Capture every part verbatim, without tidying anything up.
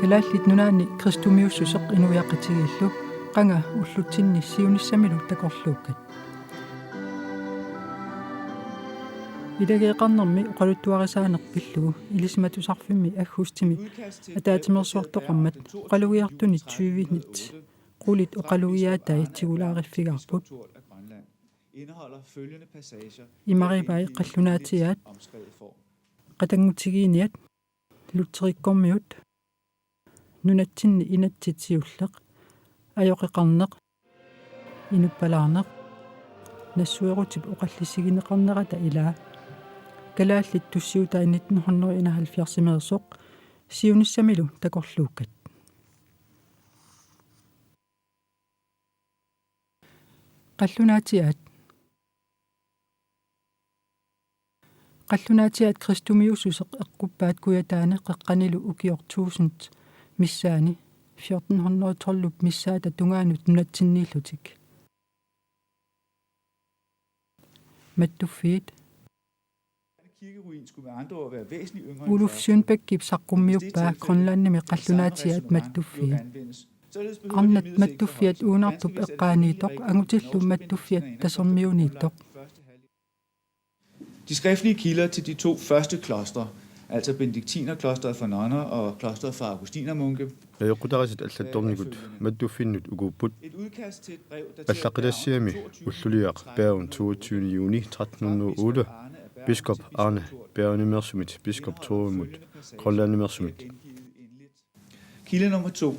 Kalaallit Nunaanni kristumiussuseq inuiaqatigiillu qanga ullutsinni siunissamilu takorluukkat. Ilageeqarnermi oqaluttuarisaaneq pillugu Ilisimatusarfimmi aggustimi ataatsimeersuartoqarmat oqalugiartunit tyvenit qulit oqalugiaatai tigulaariffigaarput. Imarivai qallunaatiaat, qatanngutigiinniat, Lutherikkormiut, nunatsinni inatsit siulleq, ajoqeqarneq, inuppalaarneq, nassuerutip oqallisigineqarnerata ilaa. Kalaallit tussiutai nitten hundrede enoghalvfjerdsimeersoq siunissamilu takorluukkat. Qallunaatiaat. Qallunaatiaat kristumiussuseq eqquppaat Kujataani qeqqanilu ukioq tusind missaani fjorten hundrede tolvip missaata tungaanut nunatsinniillutik. Mattuffiit. Oluf Schønbeckip saqqummiuppaa Grønlandimi qallunaatiaat mattuffiit. Arnat mattuffiat uunartup eqqaaniittoq angutillu mattuffiat tasermiuniittoq. De skriftlige kilder til de to første klostre, altså Benediktinerklosteret for nonner og klosteret for augustinermunke, Najoqqutarisat allattornikut mattuffinnut ukuupput. Allaqqitassiami Ulluliaq Bergen toogtyvende juni tretten hundrede og otte biskop Arne Bergenimeersumit biskop Thorimut Grønlandimeersumit. Kilde nummer to.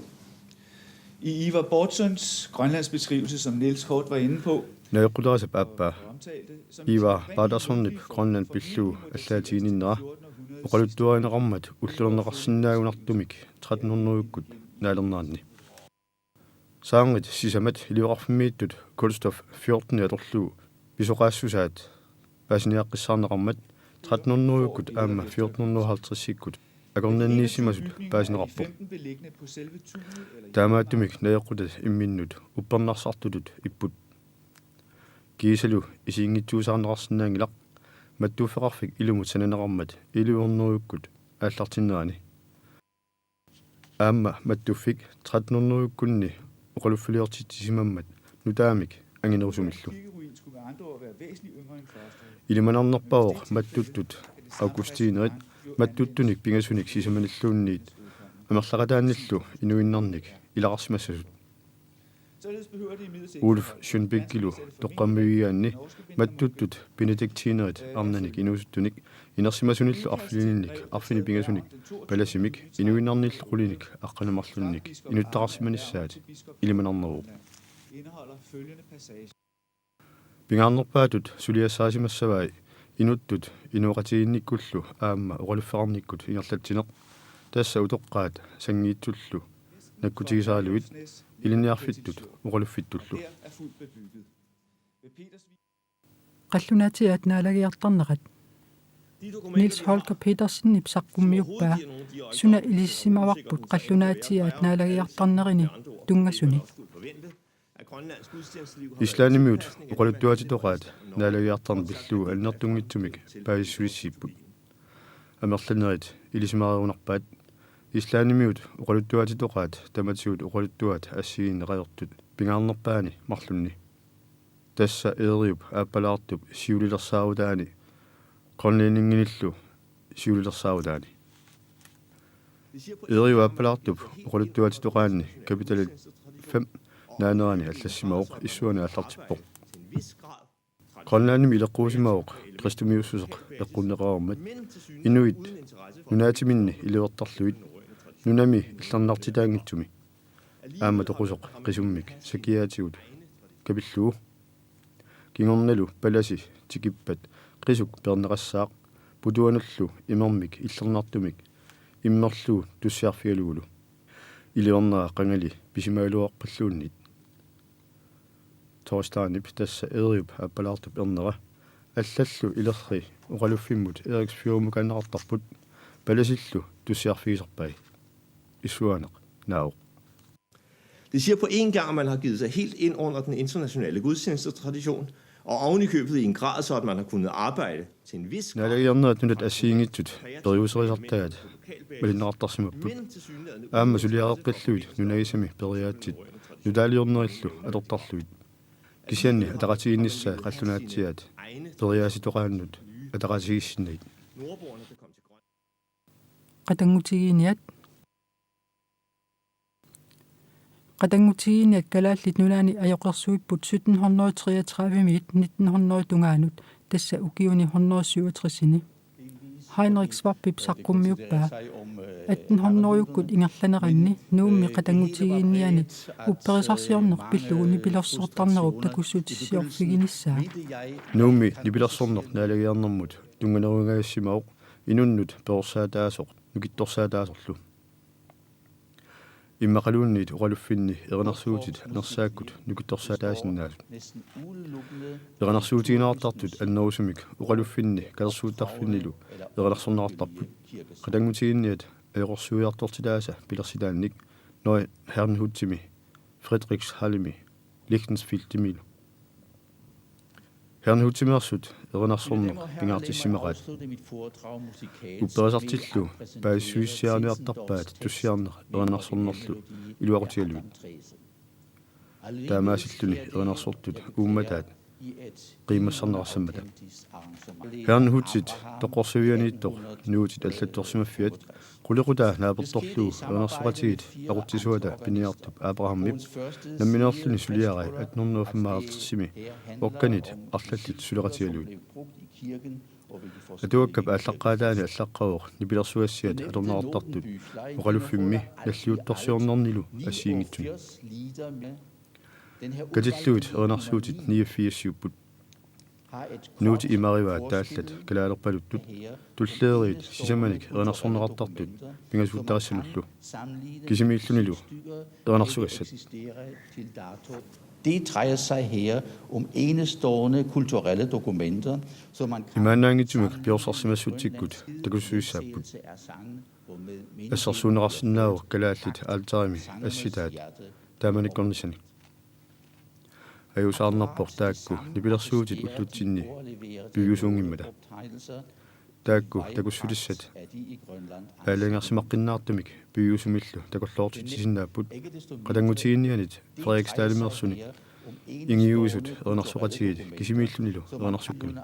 I Ivar Baatsunds Grønlands beskrivelse, som Niels kort var inde på, Najoqqutarisap aappaa. Ivar Baatsunip Grønland pillugu allaatiginninnera oqaluttuarineqarmat ullulerneqarsinnaagunartumik tretten hundrede-kkut naalerneranni. Saarngit sisamat iliveqarfimmiittut kulstof fjorten atorlugu pisoqaassusaat paasiniaqqissaarneqarmat tretten hundrede-kkut aamma fjorten hundrede og halvtreds-ikkut akornanniissimasut paasineqarpoq. Taamaattumik najoqqutat imminnut uppernarsartutut ipput. Kiisalu isiginngitsuusaarneqarsinnaanngilaq mattuffeqarfik ilumut sananeqarmat elleve hundrede-kkut aallartinnerani. Aamma mattuffik tretten hundrede-kkunni oqaluffiliortitsisimammat nutaamik anginerusumillu. Ilimanarnerpaavoq mattuttut augustinerit mattuttunik pingasunik sisamanilluunniit amerlaqataannillu inuinnarnik ilaqarsimassasut. Oluf Schønbeckilu toqqammavigigaanni mattuttut benediktinerit arnanik inuusuttunik inersimasunillu arfinilinnik arfineq-pingasunik palasimik inuinnarnillu qulinik aqqaneq-marlunnik inuttaqarsimanissaat ilimanarneruvoq. Pingaarnerpaatut suliassaasimassavai inuttut inooqatigiinnikkullu aamma oqaluffeqarnikkut ingerlatsineq, tassa utoqqaat sanngiitsullu nakkutigisaralugit ilinniarfittut oqaluffittullu. Qallunaatiaat naalagiartarnerat. Niels Holger Petersenip saqqummiuppaa suna ilisimavarput qallunaatiaat naalagiartarnerini tunngasuni. Islandimiut oqaluttuatitoqaat naalagiartarneq pillugu annertunngitsumik paasissuissiipput. Amerlanerit ilisimareerunarpaat. Islandimiut oqaluttuatitoqaat tamatigut oqaluttuat assigiinneqalertut pingaarnerpaani marlunni. Tassa Eeriup aappalaartup siulilersaarutaani Grønlændingenillu siulilersaarutaani. Eeriup aappalaartup oqaluttuatitoqaanni kapitalit fem naanerani allassimavoq issuanut aallartippoq. Grønlandimi ileqquusimavoq kristumiussuseq eqqunneqareermat inuit nunaatiminni iliortarlugit nunami illernartitaanngitsumi. Aamma toqusoq qisummik sakiaatigut kapillugu. Kingornalu palasi tikippat qisuk peerneqassaaq putuanullu imermik illernartumik immerlugu tussiarfigalugulu. Iliornera qangali pisimagaluarpalluunniit. Torsteinip tassa Eeriup aappalaartup ernera allallu ilerri oqaluffimmut Eeriks Fyrumukaaneqartarput palasillu tussiarfigisarpai. Issuaaneq naavoq. Det siger på en gang, at man har givet sig helt ind under den internationale gudstjenestetradition, og oven i købet i en grad, så at man har kunnet arbejde til en vis grad. Naalagiarnerat nunat assigiinngitsut periuserisartaat malinneqartarsimapput. Aamma suliareqqillugit nunagisami periaatsit nutaaliornerillu atortarlugit. Kisianni ataqatigiinnissaa qallunaatsiaat periaasitoqaannut ataqatigiissinnagit. Qatanngutigiinniat. Qatanngutigiinniat Kalaallit Nunaanni ajoqersuipput sytten hundrede treogtredive-miit nitten hundrede tungaanut, tassa ukiuni hundrede syvogtres-ini. Heinrich Schwabip saqqummiuppaa atten hundrede-ukkut ingerlaneranni Nuummi qatanngutigiinniani upperisarsiorneq pillugu nipilersortarnerup takussutissiorfiginissaa. Nuummi nipilersorneq naalagiarnermut tunnganerungajassimavoq inunnut perorsaataasoq nukittorsaataasorlu. Immaqaluunniit oqaluffinni erinarsuutit anersaakkut nukittorsaataasinnaasut. Erinarsuutigineqartartut annerusumik oqaluffinni katersuuttarfinnilu erinarsorneqartarput. Qatanngutigiinniat ajoqersuiartortitaasa pilersitaannik Neu-, Herrnhutimi, Friedrichshalemi, Lichtenfeldimilu. Herrnhutimeersut erinarsorneq pingaartissimaqaat. Upperisartillu paasissuissiaaniartarpaat tussiarneq erinarsornerlu iluaqutigalugit. Taamaasilluni erinarsortut uummataat qiimmassarneqassammata. Herrnhutit toqqorsivianiittoq nuutit allattorsimaffiat qulequtaa naapertorlugu erinarsoqatigiit aqutsisuata piniartup Abrahamip nammineerluni suliarai atten hundrede femoghalvtreds-imi okkanit arlallit suleqatigalugit. Atuakkap aallaqqaataani allaqqavoq nipilersugassiat atorneqartartut oqaluffimmi nalliuttorsiornernilu assigiinngitsuni. Katillugit erinarsuutit niogfirsiupput. Nuutit imarivaat taallat kalaalerpaluttut, tulleeriit sisamanik erinarsorneqartartut pingasuuttarissanullu. Kisimiillunilu erinarsugassat. Det drejer sig her om enestående kulturelle dokumenter, som man kan... Imaannaanngitsumik piorsarsimassutsikkut takussuissaapput. Assersuunneqarsinnaavoq kalaallit alterimi assitaat taamanikkornissanik. Ajuusaarnarpoq taakku nipilersuutit ullutsinni piviusuunngimmata. Taakku takussutissat aalajangersimaqqinnaartumik piviusumillu takorloortitsisinnaapput. Qatanngutigiinnianit Frederiksdalimeersunit ingiuisut erinarsoqatigiit kisimiillunilu erinarsukkamik.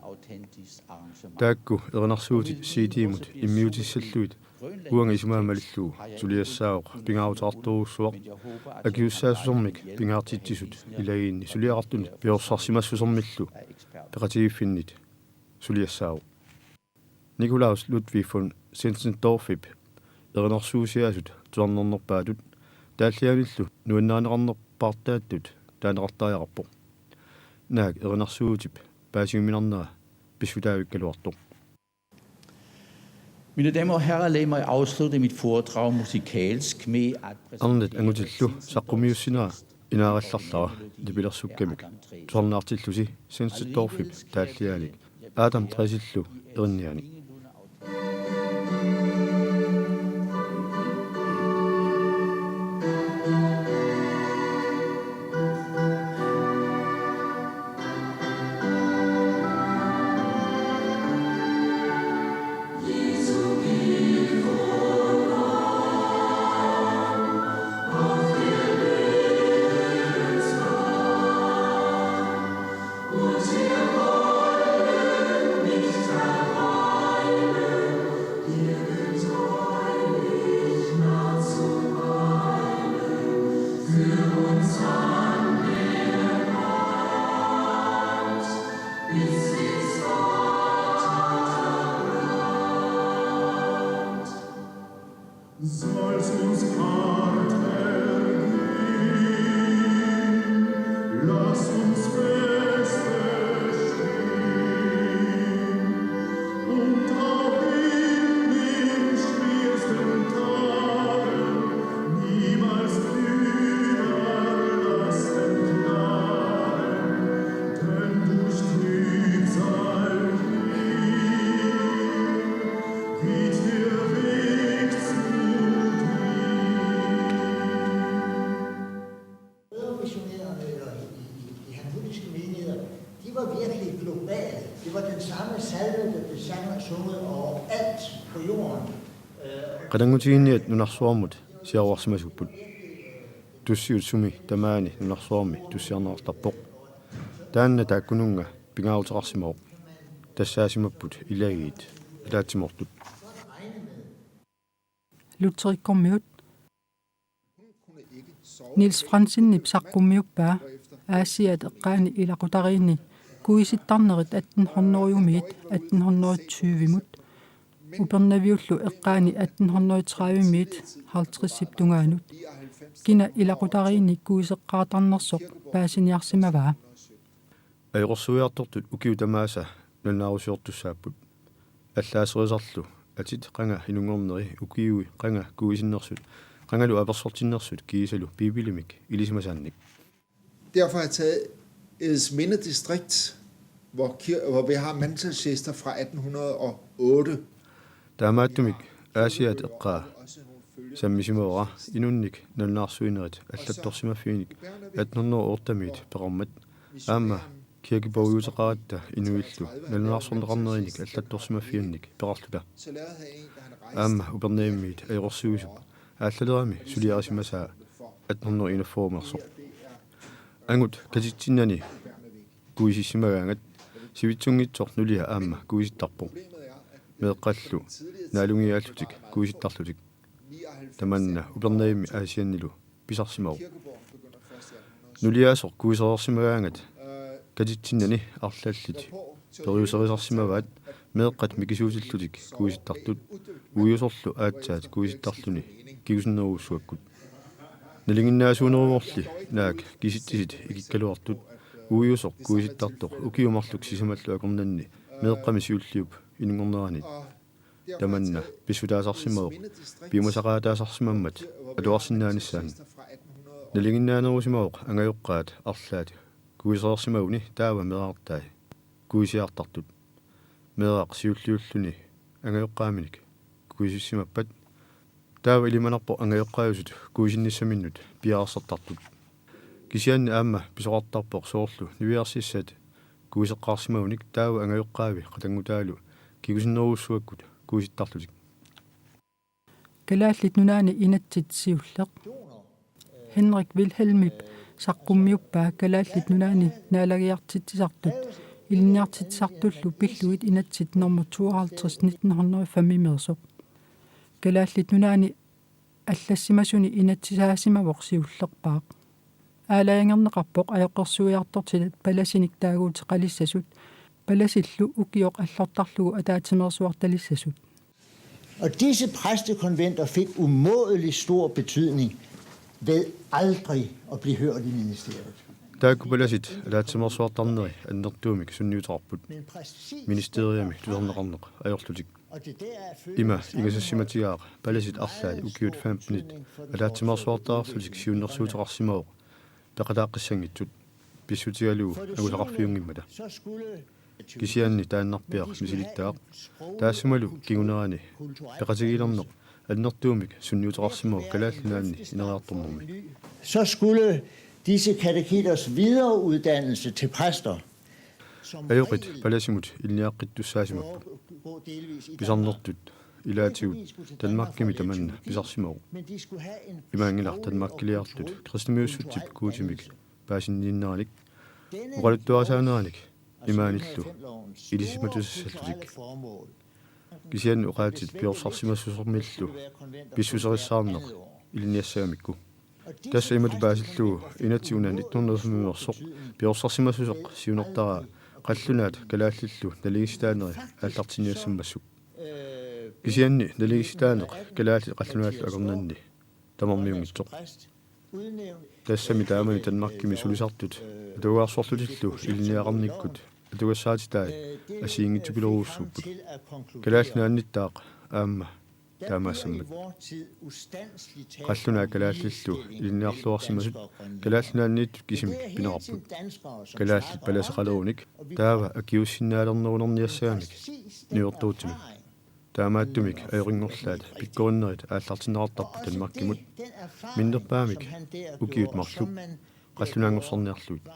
Taakku erinarsuutit C D-mut immiutissallugit uanga isumaa malillugu suliassaavoq pingaaruteqartorujussuaq akisussaassusermik pingaartitsisut ilagiinni suliaqartunut piorsarsimassusermillu peqatigiiffinnit suliassaavoq. Nicolaus Ludwig von Zinzendorfip erinarsuusiaasut tusarnernerpaatut taalliaanillu nuannarineqarnerpaartaattut taaneqartariaqarpoq. Naak erinarsuutip paasiuminarnera pissutaavikkaluartoq. Mine damer og herrer, lad mig afslutte mit foredrag musikalsk med at... Arnat angutillu saqqummiussinera inaarallarlara nipilersukkamik tusarnaartillusi Zinzendorfip taalliaanik Adam Dressellu erinnianik. Soll's uns hart ergehen, lass uns feste stehen und auch in den schwersten Tagen niemals überlassen Gnaden, denn durch Trübsal geht der Weg zu dir. Missionærerne, eller i, i, i herrnhutiske menigheder, de var virkelig globale. Det var den samme salme, der blev sang- sunget overalt på jorden. Qatanngutigiinniat nunarsuarmut siaruarsimasuupput. Tussiut sumi tamaani nunarsuarmi tussiarneqartarpoq. Taanna taakkununnga pingaaruteqarsimavoq. Tassaasimapput ilagiit ataatsimoortut. Lutherikkormiut. Niels Franzenip saqqummiuppaa Aasiaat eqqaani ilaqutariinni kuisittarnerit atten hundrede-miit atten hundrede tyve-mut, Upernaviullu eqqaani atten hundrede tredive-miit halvtredsip tungaanut. Kina ilaqutariinni kuiseqqaartarnersoq paasiniarsimavaa? Ajoqersuiartortut ukiut tamaasa nalunaarusiortussaapput. Allaaserisarlu atit qanga inunngorneri ukiui qanga kuisinnersut, qangalu apersortinnersut kiisalu Biibilimik ilisimasaannik. Derfor har jeg taget Edesminde Distrikt, hvor, kir- hvor vi har mandtalslister fra atten hundrede og otte. Taamaattumik Aasiaat eqqaa sammisimavara inunnik nalunaarsuinerit allattorsimaffiinik atten hundrede otte-miit peqarmat, aamma kirkeboguuteqaratta inuillu nalunaarsorneqarnerinik allattorsimaffiannik peqarluta. Aamma Upernavimmiit ajoqersuisup aallalerami suliarisimasaa atten hundrede enogfyrre-meersoq. Angut katitsinnani kuisissimagaangat sivitsunngitsoq nulia aamma kuisittarpoq. Meeqqallu naalungiaallutik kuisittarlutik. Tamanna Upernavimmi Aasiannilu pisarsimavoq. Nuliaasoq kuisereersimagaangat katitsinnani arlallit periuserisarsimavaat meeqqat mikisuutillutik kuisittartut, uiusorlu aatsaat kuisittarluni kingusinnerujussuakkut. Nalinginnaasuuneruvorli naak kisitsisit ikikkaluartut uiusoq kuisittartoq ukiut marluk sisamallu akornanni meeqqami siulliup inunngornerani. Tamanna pissutaasarsimavoq piumasaqaataasarsimammat atuarsinnaanissaanut. Nalinginnaanerusimavoq angajoqqaat arlaat kuisereersimaguni taava meerartai kuisiartartut. Meeraq siulliulluni angajoqqaaminik kuisissimappat taava ilimanarpoq angajoqqaajusut kuisinnissaminnut piareersartartut. Kisianni aamma pisoqartarpoq soorlu niviarsissat kuiseqqaarsimagunik taava angajoqqaavi qatanngutaalu kingusinnerujussuakkut kuisittarlutik. Kalaallit Nunaanni inatsit siulleq. Henrik Wilhelmip saqqummiuppaa Kalaallit Nunaanni naalagiartitsisartut ilinniartitsisartullu pillugit inatsit nummer tooghalvtreds nitten hundrede fem-imeersoq. Kalaallit Nunaanni allassimasuni inatsisaasimavoq siullerpaaq. Aalajangerneqarpoq ajoqersuiartortitat palasinik taaguuteqalissasut, palasillu ukioq allortarlugu ataatsimeersuartalissasut. Og disse præstekonventer fik umådelig stor betydning ved aldrig at blive hørt i ministeriet. Taakku palasit ataatsimeersuartarneri annertuumik sunniuteqarput. Men præcis ministeriami tusarneqarneq ajorlutik. Og det der er følger. Ima ingasassimatigaaq palasit arlaat ukiut femtenit ataatsimeersuartarlutik siunnersuuteqarsimavoq peqataaqqissanngitsut pissutigalugu angusaqarfiunngimmata. Kisianni taannarpiaq misilittaaq. Taassumalu kingunerani peqatigiilerneq annertuumik sunniuteqarsimavoq Kalaallit Nunaanni ineriartornermi. Så skulle disse kateketers videreuddannelse til præster, som ajoqit palasimut ilinniaqqittussaasimapput. Pisarnertut ilaatigut Danmarkimi tamanna pisarsimavoq. Imaanngilaq Danmarkiliartut kristumiussutsip Guutimik paasinniinneranik oqaluttuarisaaneranik imaanillu ilisimatussassallutik. Kisianni oqaatsit piorsarsimasusarmillu pissuserissaarneq ilinniassagamikku. Tassa imatut paasillugu inatsit una nitten hundrede fem-imeersoq piorsarsimasoq siunertaraa qallunaat kalaallillu naligiissitaaneri aallartinniassammassuk. Kisianni naligiissitaaneq kalaallit qallunaallu akornanni tamarmiunngitsoq. Tassami taamani Danmarkimi sulisartut atugaarsorlutillu ilinniagaqarnikkut atugassaatitai assigiinngitsukulerujussuupput. Kalaallit Nunaannittaaq aamma taamaassammat. Qallunaat kalaallillu ilinniarluarsimasut Kalaallit Nunaanniittut kisimik pineqarput. Kalaallit palaseqalerunik taava akiuussinnaalernerunarniassagamik niuertuutsimik. Taamaattumik ajoqinngorlaat pikkorinnerit aallartinneqartarput Danmarkimut minnerpaamik ukiut marluk qallunaanngorsarniarlugit.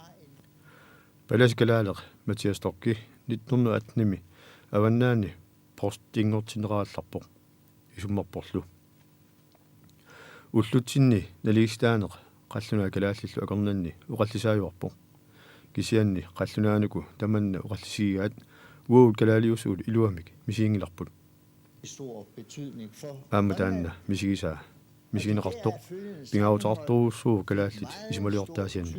Palasikalaaleq Mathias Storch nitten hundrede atten-imi Avannaani provstinngortinneqarallarpoq. isummerporlu. Ullutsinni naligiissitaaneq qallunaat kalaallillu akornanni oqallisaajuarpoq. Kisianni qallunaat uku tamanna oqallisigigaat uagut kalaaliusugut iluamik misiginngilarput. Aamma taanna misigisaa misigineqartoq pingaaruteqartorujussuuvoq kalaallit isumaliortaasiannut.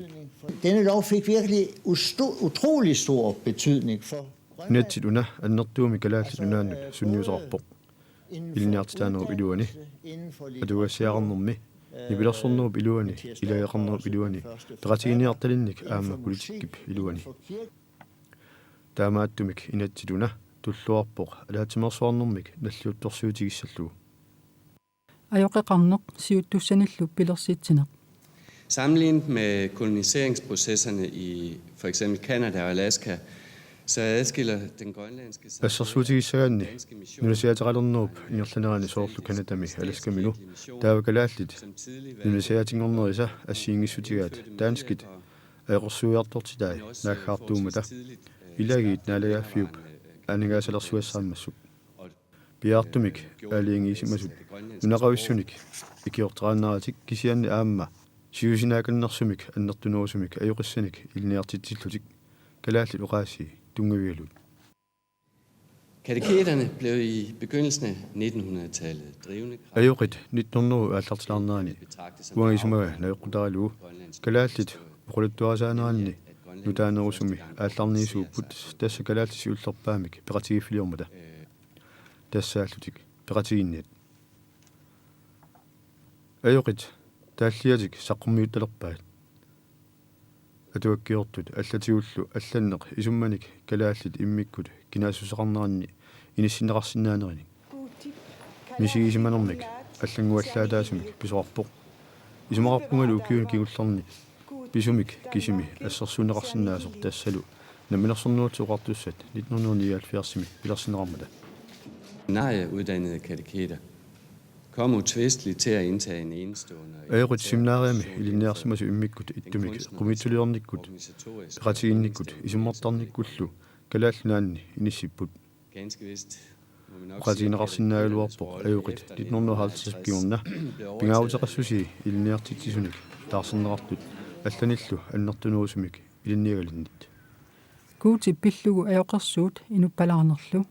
Denne lov fik virkelig usto- utrolig stor betydning for Grønland. Inatsit una annertuumik Kalaallit Nunaannut sunniuteqarpoq. Ilinniartitaanerup iluani, atuagassiaqarnermi, nipilersornerup iluani, ilageqarnerup iluani, peqatigiinniartalinnik aamma politikkip iluani. Taamaattumik inatsit una tulluarpoq ataatsimeersuarnermik nalliuttorsiutigissallugu. Ajoqeqarneq siuttussanillu pilersitsineq. Sammenlignet med koloniseringsprocesserne i for eksempel Canada og Alaska, så adskiller den grønlandske samhørighed Assersuutigissagaanni danske mission nunasiaateqalernerup ingerlanerani soorlu Canadami Alaskamilu taava kalaallit nunasiaatinngornerisa assigiinngissutigaat danskit ajoqersuiartortitai naaggaartuummata ilagiit naalagaaffiup aaningaasalersugassaammassuk. Piaartumik aalajangiisimasut nunaqavissunik ikiorteraannaratik kisianni aamma siusinaakkannersumik annertunerusumik ajoqissanik ilinniartitsillutik kalaallit oqaasii tunngavigalugit. Kateketerne blev i begyndelsen af nitten hundrede-tallet drivende kræfter Ajoqit nitten hundrede aallartilaarnerani uanga isumaga najoqqutaralugu kalaallit oqaluttuarisaaneranni nutaanerusumi aallarniisuupput tassa kalaallit siullerpaamik peqatigiiffiliormata. Tassaallutik peqatigiinniat. Ajoqit taalliatik saqqummiuttalerpaat. Atuakkiortut allatigullu allanneq isummanik kalaallit immikkut kinaassuseqarneranni inissinneqarsinnaanerinik. Misigisimanermik allannguallaataasumik pisoqarpoq. Isumaqarpungalu ukiuni kingullerni pisumik kisimi assersuunneqarsinnaasoq tassalu Namminersornerullutik Oqartussat nitten hundrede nioghalvfjerdsimi pilersinneqarmata. Seminarieuddannede kateketer kom utvisteligt til at indtage en enestående og Ajoqit seminariami ilinniarsimasut immikkut ittumik eqqumiitsuliornikkut, peqatiginnikkut isummertarnikkullu Kalaallit Nunaanni inissipput. Ganske vist må vi nok sige, at Oqaatigineqarsinnaagaluarpoq ajoqit nitten hundrede og halvtreds kingorna pingaaruteqassusii ilinniartitsisunik taarserneqartut allanillu annertunerusumik ilinniagalinnit. Guutip pillugu ajoqersuut inuppalaarnerlu.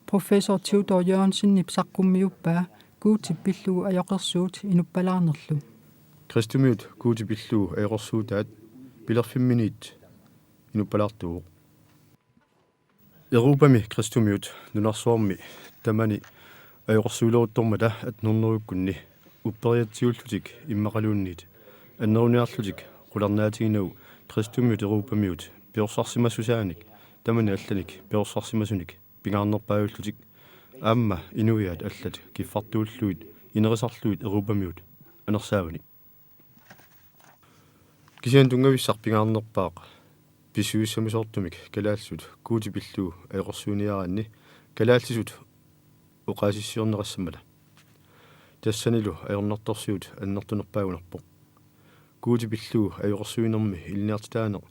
Professor Theodor Jørgensenip saqqummiuppaa Guutip pillugu ajoqersuut inuppalaarnerlu. Kristumiut Guutip pillugu ajoqersuutaat pilerfimminiit inuppalaartuuvoq. Europami kristumiut nunarsuarmi tamani ajoqersuileruttormata atten hundredekkunni upperiatsigullutik immaqaluunniit anneruniarlutik qularnaatiginagu kristumiut europamiut perorsarsimasusaanik tamani allanik perorsarsimasunik pingaarnerpaajullutik aamma inuiaat allat kiffartuullugit inerisarlugit europamiut anersaavani. Kisianni tunngavissaq pingaarnerpaaq pissusissamisoortumik kalaallisut Guutip pillugu ajoqersuiniaraanni kalaallisut oqaasissiorneqassammata. Tassanilu ajornartorsiut annertunerpaagunarpoq. Guutip pillugu ajoqersuinermi ilinniartitaaneq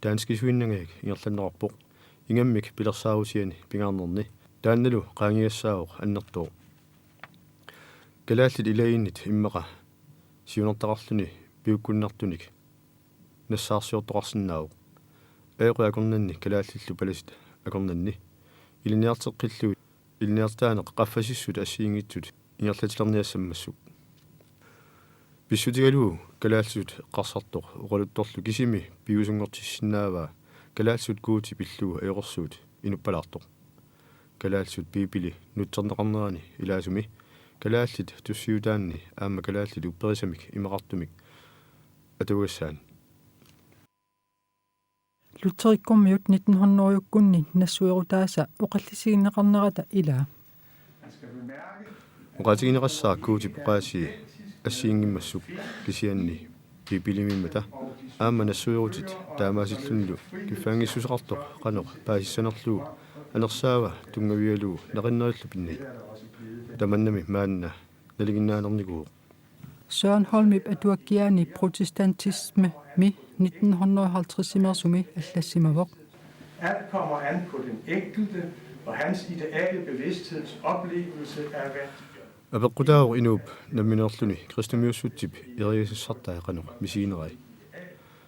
danskisuinnangajak ingerlanneqarpoq ingammik pilersaarusiani pingaarnerni taannalu qaangigassaavoq annertooq. Kalaallit ilagiinnit immaqa siunertaqarluni piukkunnartunik nassaarsiortoqarsinnaavoq. Ajoqit akornanni kalaallillu palasit akornanni ilinniarteqqillugit ilinniartitaaneq qaffasissut assigiinngitsut ingerlatilerniassammassuk. Pissutigalugu kalaallisut eqqarsartoq oqaluttorlu kisimi piviusunngortissinnaavaa kalaallisut Guutip pillugu ajoqersuut inuppalaartoq. Kalaallisut Biibili nutserneqarnerani ilaasumi kalaallit tussiutaanni aamma kalaallit upperisamik imaqartumik atuagassaanni. Lutherikkormiut nitten hundredekkunni nassuerutaasa oqallisigineqarnerata ilaa. Oqaatigineqassaaq Guutip oqaasii assigiinngimmassuk kisianni Biibilimiimmata aamma nassuerutit taamaasillunilu kiffaanngissuseqartoq qanoq paasissanerlugu anersaava tunngavigalugu naqinnerillu pinnai. Tamannami maanna nalinginnaanernikuuvoq. Søren Holmip atuakkiaani protestantismemi nitten hundrede og halvtredsimeersumi allassimavoq. Alt kommer an på den enkelte, Og hans ideale bevidsthedsoplevelse er værdier. Apeqqutaavoq inuup nammineerluni kristumiussutsip eriasassartai qanoq misiginerai.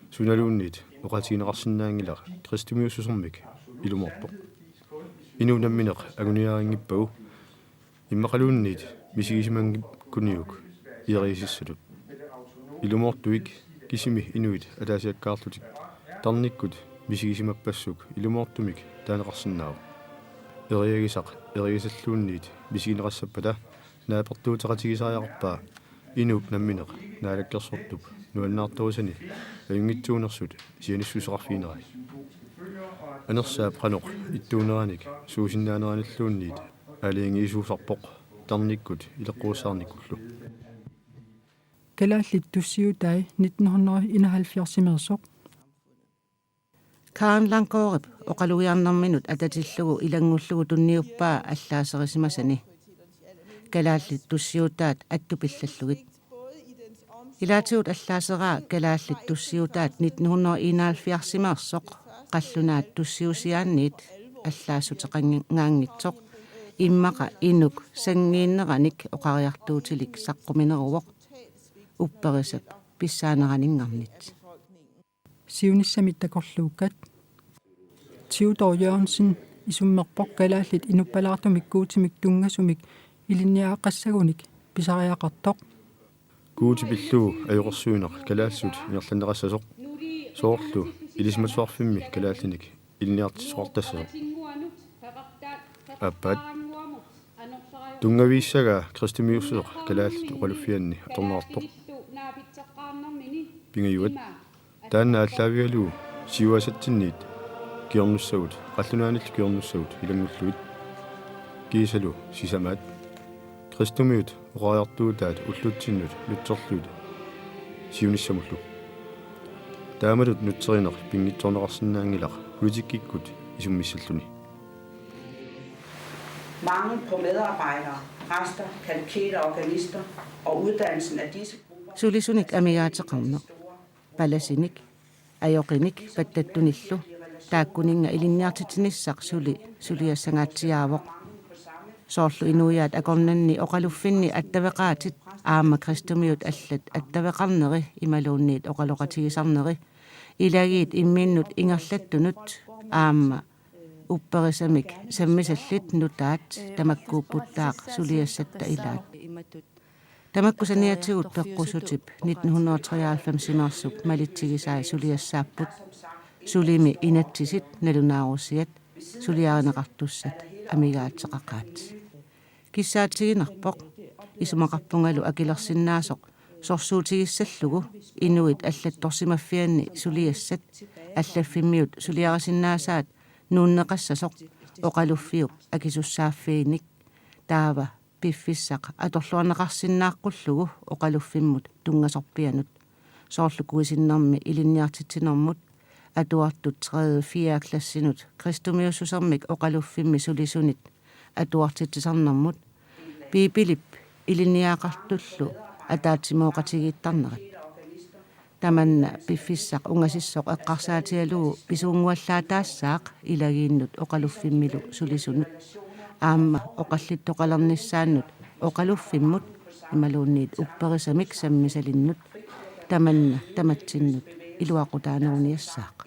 Sunaluunniit oqaatigineqarsinnaanngilaq kristumiussusermik ilumoorpoq. Inuup nammineq anguniarinngippagu immaqaluunniit misigisimanngikkunniuk eriasassatut. Ilumoortuik kisimi inuit ataasiakkaarlutik tarnikkut misigisimappassuk ilumoortumik taaneqarsinnaavoq. Eriagisaq eriasalluunniit misigineqassappata naapertuuteqatigisariaqarpaa inuup nammineq naalakkersortup nuannaartorusani ajunngitsuunersut sianissuseqarfiginerai. Anersaap qanoq ittuuneranik suusinnaaneranilluunniit aalajangiisuusarpoq tarnikkut ileqquussaarnikkullu. Kalaallit tussiutai nitten hundrede enoghalvfjerds-imeersoq. Karen Langgaardip oqalugiarnerminut atatillugu ilanngullugu tunniuppaa allaaserisimasani. Kalaallit tussiutaat attupillallugit. Ilaatigut allaaseraa kalaallit tussiutaat nitten hundrede enoghalvfjerds-imeersoq qallunaat tussiusiaanniit allaassuteqangaanngitsoq immaqa inuk sanngiinneranik oqariartuutilik saqqumineruvoq upperisap pissaaneraninngarnit. Siunissamik takorluukkat. Theodor Jørgensen isummerpoq kalaallit inuppalaartumik Guutimik tunngasumik ilinniagaqassagunik pisariaqartoq. Guuti pillugu ajoqersuineq kalaallisut ingerlanneqassasoq. Soorlu ilisimatusarfimmi kalaallinik ilinniartitsisoqartassasoq. Aappaat. Tunngavigissagaa kristumiussuseq kalaallit oqaluffianni atorneqartoq. Pingajuat. Taanna aallaavigalugu siuaasatsinniit kingornussagut, qallunaanillu kingornussagut ilanngullugit. Kiisalu sisamaat. Kristumiut oqariartuutaat ullutsinnut nutserluit siunissamullu. Taamatut nutserineq pinngitsoorneqarsinnaanngilaq politikkikkut isummissalluni. Mangel på medarbejdere, præster, kateketer, organister og uddannelsen af disse grupper. Sulisunik amigaateqarneq. Palasinik, ajoqinik pattattunillu, taakkuninnga ilinniartitsinissaq suli suliassangaatsiaavoq. Soorlu inuiaat akornanni oqaluffinni attaveqaatit aamma kristumiut allat attaveqarneri imaluunniit oqaloqatigisarneri. Ilagiit imminnut ingerlattunut aamma upperisamik sammisallit nutaat tamakkuupputtaaq suliassatta ilaat. Tamakku saniatigut peqqussutip nitten hundrede treoghalvfems-imeersup malitsigisai suliassaapput. Sulimi inatsisit nalunaarusiat suliarineqartussat amigaateqaqaat. Kissaatiginarpoq isumaqarpungalu akilersinnaasoq sorsuutigissallugu inuit allattorsimaffianni suliassat allaffimmiut suliarisinnaasaat nuunneqassasoq oqaluffiup akisussaaffiinik taava piffissaq atorluarneqarsinnaaqqullugu oqaluffimmut tunngasorpianut soorlu kuisinnermi ilinniartitsinermut atuartut tredje fire klassinut kristumiussusermik oqaluffimmi sulisunit atuartitsisarnermut Biibilip ilinniagaqartullu ataatsimooqatigiittarnerat. Tamanna piffissaq ungasissoq eqqarsaatigalugu pisuunnguallaataassaaq ilagiinnut oqaluffimmilu sulisunut aamma oqallittoqalernissaannut oqaluffimmut imaluunniit upperisamik sammisalinnut tamanna tamatsinnut iluaqutaaneruniassaaq.